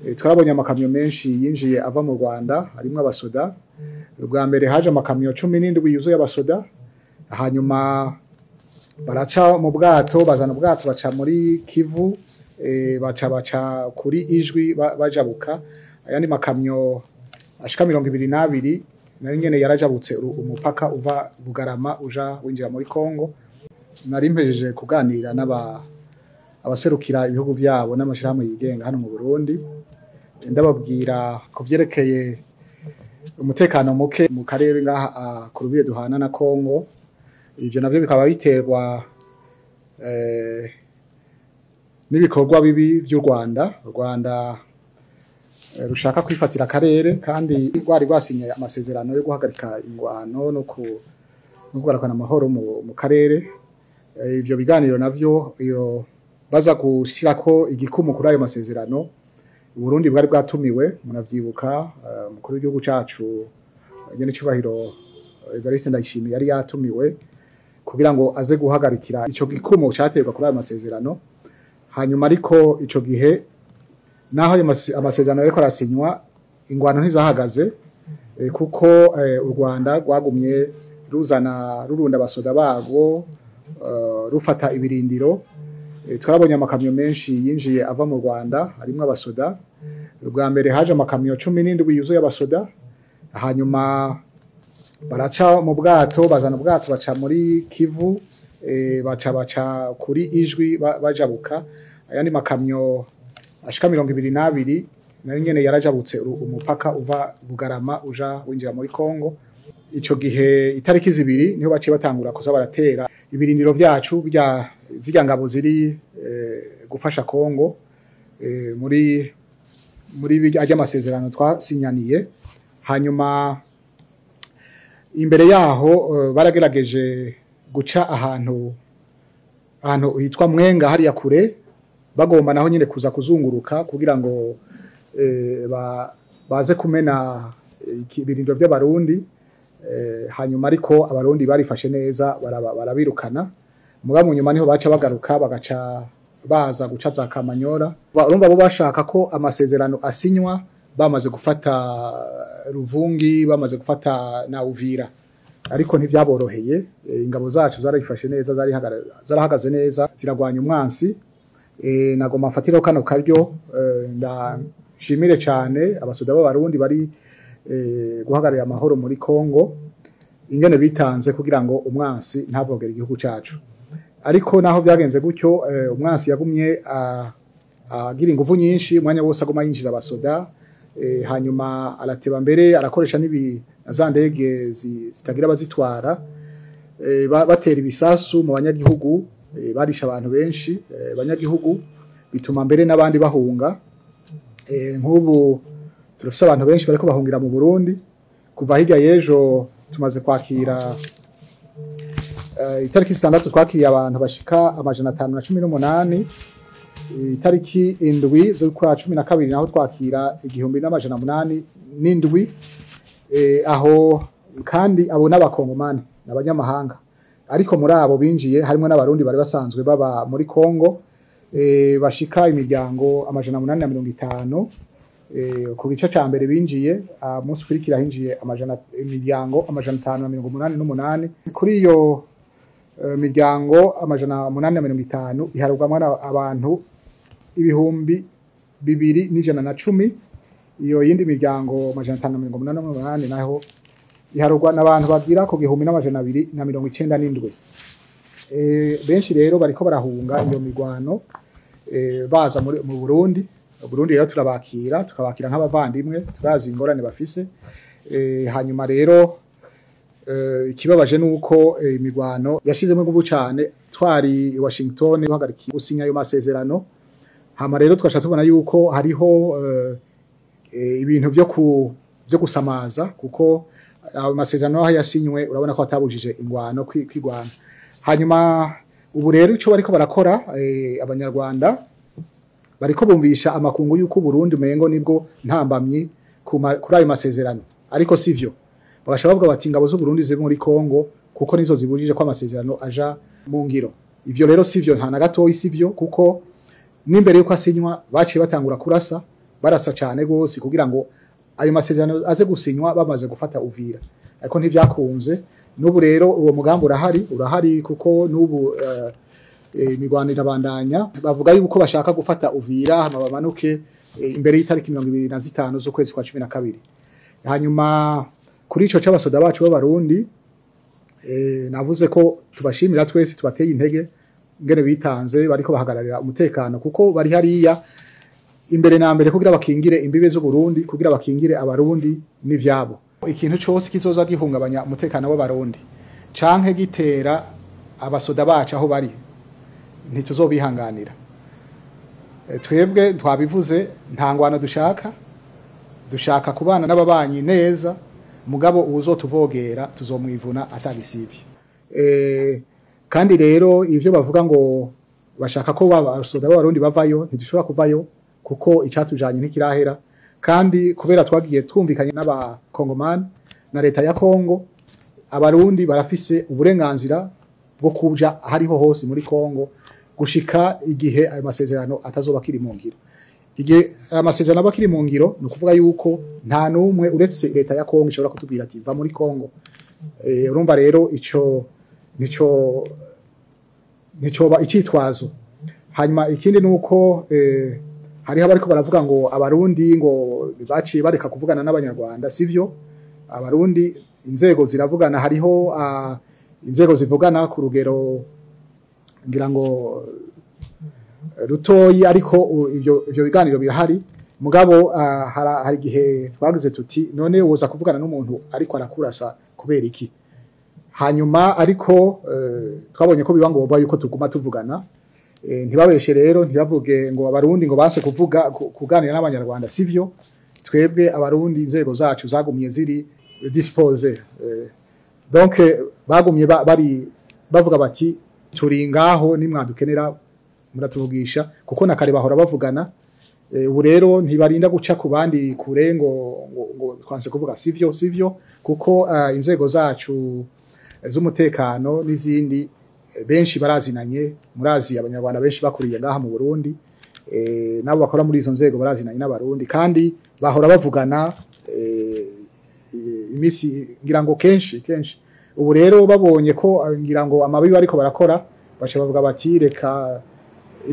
Twarabonye amakamyo menshi yinjiye ava mu Rwanda harimwo abasoda. Ubwa mbere haje amakamyo 17 yuzuye abasoda, hanyuma baraca mu bwato, bazana ubwato baca muri Kivu, baca kuri Ijwi bajabuka. Ayandi makamyo ashika 22 nayo nyene yarajabutse umupaka uva Bugarama uja winjira muri Kongo. Nari mpejeje kuganira n'aba abaserukira ibihugu vyabo n'amashirahamwe yigenga hano mu Burundi, ndababwira ku vyerekeye umutekano muke mu karere ngaha ku rubibe duhana na Kongo. Ivyo navyo bikaba biterwa n'ibikorwa bibi vy'u Rwanda. U Rwanda rushaka kwifatira akarere, kandi rwari rwasinye amasezerano yo guhagarika ingwano no kugarukana amahoro mu karere. Ivyo biganiro navyo iyo baza gushirako igikumu kuri ayo masezerano, Burundi bwari bwatumiwe. Munavyibuka, umukuru w'igihugu cacu nyen'icubahiro Evariste Ndayishimiye yari yatumiwe kugira ngo aze guhagarikira ico gikumu caterwa kuri ayo masezerano. Hanyuma ariko ico gihe naho ayo amasezerano yariko arasinywa, ingwano ntizahagaze, kuko u Rwanda rwagumye ruzana rurunda abasoda barwo, rufata ibirindiro. Twarabonye amakamyo menshi yinjiye ava mu Rwanda harimwo abasoda. Ubwa mbere haje amakamyo 17 yuzuye abasoda, hanyuma baraca mu bwato, bazana ubwato baca muri Kivu, baca kuri Ijwi bajabuka. Ayandi makamyo ashika 22 nayo nyene yarajabutse umupaka uva Bugarama uja winjira muri Kongo. Ico gihe itariki 2 niho baciye batangura kuza baratera ibirindiro vyacu bya zirya ngabo ziri gufasha Kongo muri ajya amasezerano twasinyaniye. Hanyuma imbere yaho baragerageje guca ahantu hitwa Mwenga hariya kure, bagomba naho nyine kuza kuzunguruka kugira ngo baze kumena ibirindiro by'abarundi. Hanyuma ariko abarundi barifashe neza barabirukana. Mugabo mu nyuma niho baca bagaruka bagaca baza guca za Kamanyora. Urumva bo bashaka ko amasezerano asinywa bamaze gufata Ruvungi, bamaze gufata na Uvira, ariko ntivyaboroheye. Ingabo zacu zarifashe neza, zarahagaze neza, ziragwanya umwansi. Nagomba mfatira kano karyo ndashimire cyane abasoda b'abarundi bari guhagararira amahoro muri Kongo, ingene bitanze kugira ngo umwansi ntavogere igihugu cacu. Ariko naho byagenze gutyo, umwansi yagumye agira inguvu nyinshi, umwanya wose aguma yinjiza abasoda. Hanyuma arateba mbere arakoresha n'ibi za ndege zitagira abazitwara, batera ibisasu mu banyagihugu, barisha abantu benshi abanyagihugu, bituma mbere n'abandi bahunga. Nk'ubu turafise abantu benshi bariko bahungira mu Burundi. Kuva hirya y'ejo tumaze kwakira itariki 6 twakiriye abantu bashika 518. Itariki 7 z'ukwa 12 naho twakira 1807. Aho kandi abo n'abakongomani n'abanyamahanga, ariko muri abo binjiye harimo n'abarundi bari basanzwe baba muri Kongo, bashika imiryango 850. Ku gice ca mbere binjiye, umunsi ukurikira hinjiye imiryango 588. Kuri iyo miryango 850 iharurwamwo abantu 2110. Iyo yindi miryango 588 naho iharurwa n'abantu bagira ku 1297. Benshi rero bariko barahunga iyo migwano baza mu Burundi. Burundi rero turabakira, tukabakira nk'abavandimwe, turazi ingorane bafise. Hanyuma rero ikibabaje nuko imigwano yashizemo inguvu cane. Twari Washington guhagarika gusinya ayo masezerano, hama rero twasha tubona yuko hariho ibintu vyo gusamaza, kuko ayo masezerano aho yasinywe urabona ko atabujije ingwano kwigwana. Hanyuma ubu rero ico bariko barakora, abanyarwanda bariko bumvisha amakungu yuko Burundi umengo nibwo ntambamyi kuri ayo masezerano, ariko sivyo. Bagasha bavuga bati ingabo z'u Burundi ziri muri Kongo kuko nizo zibujije ko amasezerano aja mu ngiro. Ivyo rero sivyo, nta na gatoyi sivyo, kuko n'imbere yuko asinywa baciye batangura kurasa. barasa cyane gose kugira ngo ayo masezerano aze gusinywa bamaze gufata Uvira, ariko ntivyakunze. N'ubu rero uwo mugambi urahari kuko n'ubu imigwano irabandanya. Bavuga yuko bashaka gufata Uvira hama bamanuke imbere y'itariki 25 z'ukwezi kwa 12. Hanyuma kuri ico c'abasoda bacu b'Abarundi, navuze ko tubashimira twese, tubateye intege ngene bitanze bariko bahagararira umutekano, kuko bari hariya imbere na mbere kugira bakingire imbibe z'u Burundi, kugira bakingire Abarundi n'ivyabo. Ikintu cose kizoza gihungabanya umutekano w'Abarundi canke gitera abasoda bacu aho bari ntituzobihanganira. Twebwe twabivuze, nta ngwano dushaka, dushaka kubana n'ababanyi neza, mugabo uwuzotuvogera tuzomwivuna atagisivye. Kandi rero ivyo bavuga ngo bashaka ko abasoda b'Abarundi bavayo, ntidushobora kuvayo kuko icatujanye ntikirahera. Kandi kubera twagiye twumvikanye n'abakongomani na leta ya Kongo, Abarundi barafise uburenganzira bwo kuja ahariho hose muri Kongo gushika igihe ayo masezerano atazoba akiri mu ngiro. Igihe amasezerano aba akiri mu ngiro, ni ukuvuga yuko nta n'umwe uretse leta ya Kongo ishobora kutubwira ati va muri Kongo. Urumva rero ico nicoba icitwazo. Hanyuma ikindi nuko hariho abariko baravuga ngo Abarundi ngo baciye bareka kuvugana n'Abanyarwanda. Sivyo, Abarundi inzego ziravugana, hariho inzego zivugana ku rugero ngira ngo rutoyi, ariko ivyo biganiro birahari. Mugabo hari igihe twagize tuti none woza kuvugana n'umuntu ariko arakurasa kubera iki? Hanyuma ariko twabonye ko biba ngombwa yuko tuguma tuvugana. Ntibabeshe rero, ntibavuge ngo Abarundi ngo banse kuvuga kuganira n'Abanyarwanda, sivyo. Twebwe Abarundi inzego zacu zagumye ziri dispose, donc bagumye bari bavuga bati turi ngaho nimwadukenera muratuvugisha, kuko na kare bahora bavugana. Ubu rero ntibarinda guca ku bandi kure ngo twanse kuvuga, sivyo, kuko inzego zacu z'umutekano n'izindi benshi barazinanye. Murazi Abanyarwanda benshi bakuriye ngaha mu Burundi, nabo bakora muri izo nzego barazinanye n'Abarundi, kandi bahora bavugana imisi ngira ngo kenshi. Ubu rero babonye ko ngira ngo amabi bariko barakora, baca bavuga bati reka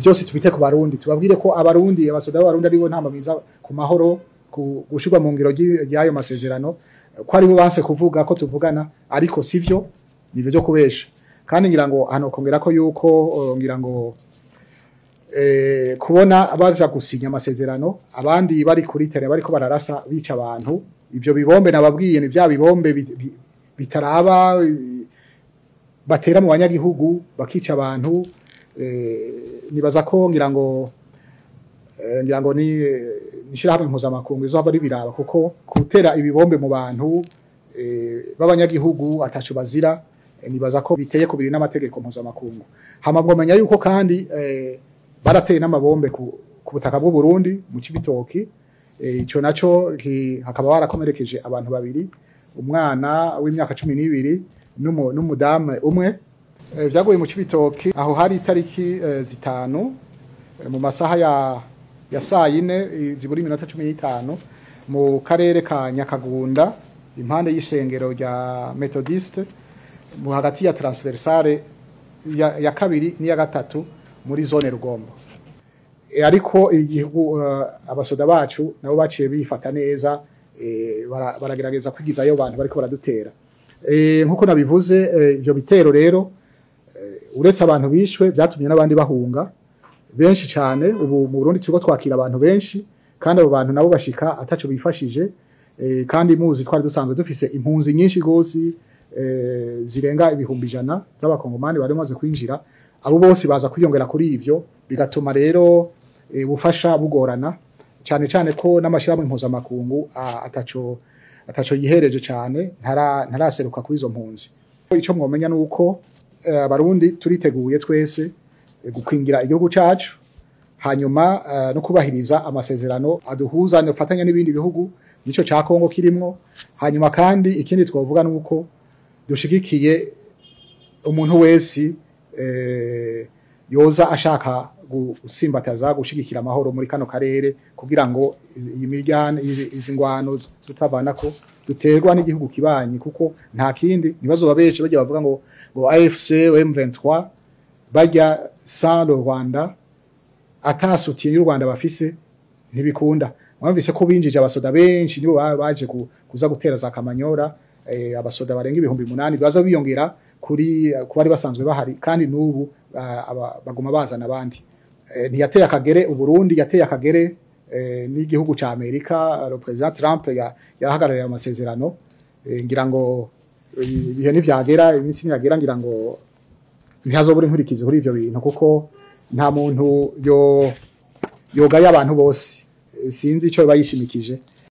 byose tubite ku Barundi, tubabwire ko Abarundi abasoda b'Abarundi aribo ntambamiza ku mahoro, gushirwa mu ngiro y'ayo masezerano, ko aribo banse kuvuga ko tuvugana, ariko sivyo, nivyo byo kubesha. Kandi ngira ngo hano kongera ko yuko ngira ngo kubona abaja gusinya amasezerano abandi bari kuri terrain bariko bararasa bica abantu, ivyo bibombe nababwiye ni bya bibombe bitaraba batera mu banyagihugu bakica abantu. Nibaza ko ngira ngo ni nishirahamwe mpuzamakungu izohava ribiraba, kuko gutera ibibombe mu bantu b'abanyagihugu ataco bazira, nibaza ko biteye kubiri n'amategeko mpuzamakungu. Hama mwomenya yuko kandi barateye n'amabombe ku butaka bw'u Burundi mu Cibitoki. Ico naco hakaba barakomerekeje abantu babiri, umwana w'imyaka 12 n'umudamu umwe. Vyaguye mu Cibitoki aho hari itariki 5 mu masaha ya saa 4 ziburi iminota 15 mu karere ka Nyakagunda, impande y'isengero rya Methodiste, mu hagati ya transversale ya kabiri n'iya gatatu muri zone Rugombo. Ariko igihugu abasoda bacu nabo baciye bifata neza, baragerageza kwigizayo abantu bariko baradutera. Nkuko nabivuze, ivyo bitero rero uretse abantu bishwe byatumye n'abandi bahunga benshi cyane. Ubu mu Burundi turiko twakira abantu benshi, kandi abo bantu nabo bashika ataco bifashije. Kandi muzi twari dusanzwe dufise impunzi nyinshi gose, zirenga 100,000 z'abakongomani bari bamaze kwinjira. Abo bose baza kwiyongera kuri ivyo, bigatuma rero ubufasha bugorana cyane cyane ko n'amashirahamwe mpuzamakungu ataco yihereje cyane, ntaraseruka kuri izo mpunzi. Ico mwomenya nuko Abarundi turiteguye twese gukingira igihugu cacu, hanyuma no kubahiriza amasezerano aduhuza n'ufatanya n'ibindi bihugu, nico ca Kongo kirimwo. Hanyuma kandi ikindi twavuga nuko dushigikiye umuntu wese yoza ashaka Gusimbataza gushigikira amahoro muri kano karere kugira ngo iyi miryango, izi ngwano zitavanako duterwa n'igihugu kibanyi, kuko nta kindi. Ntibazoba benshi bajya bavuga ngo AFC M23 bajya sans le Rwanda, ata soutien y'u Rwanda bafise ntibikunda. Mwumvise ko binjije abasoda benshi, nibo baje kuza gutera za Kamanyora, abasoda barenga 8000 baza biyongera kuri kubari basanzwe bahari, kandi n'ubu baguma bazana abandi. Ntiyateye akagere Uburundi, yateye akagere n'igihugu ca Amerika. Le président Trump yahagarariye amasezerano. Ngira ngo ibihe nivyagera, iminsi niyagera, ngira ngo ntihazobura inkurikizi kuri ivyo bintu, kuko nta muntu yo yogaya abantu bose. Sinzi ico bayishimikije.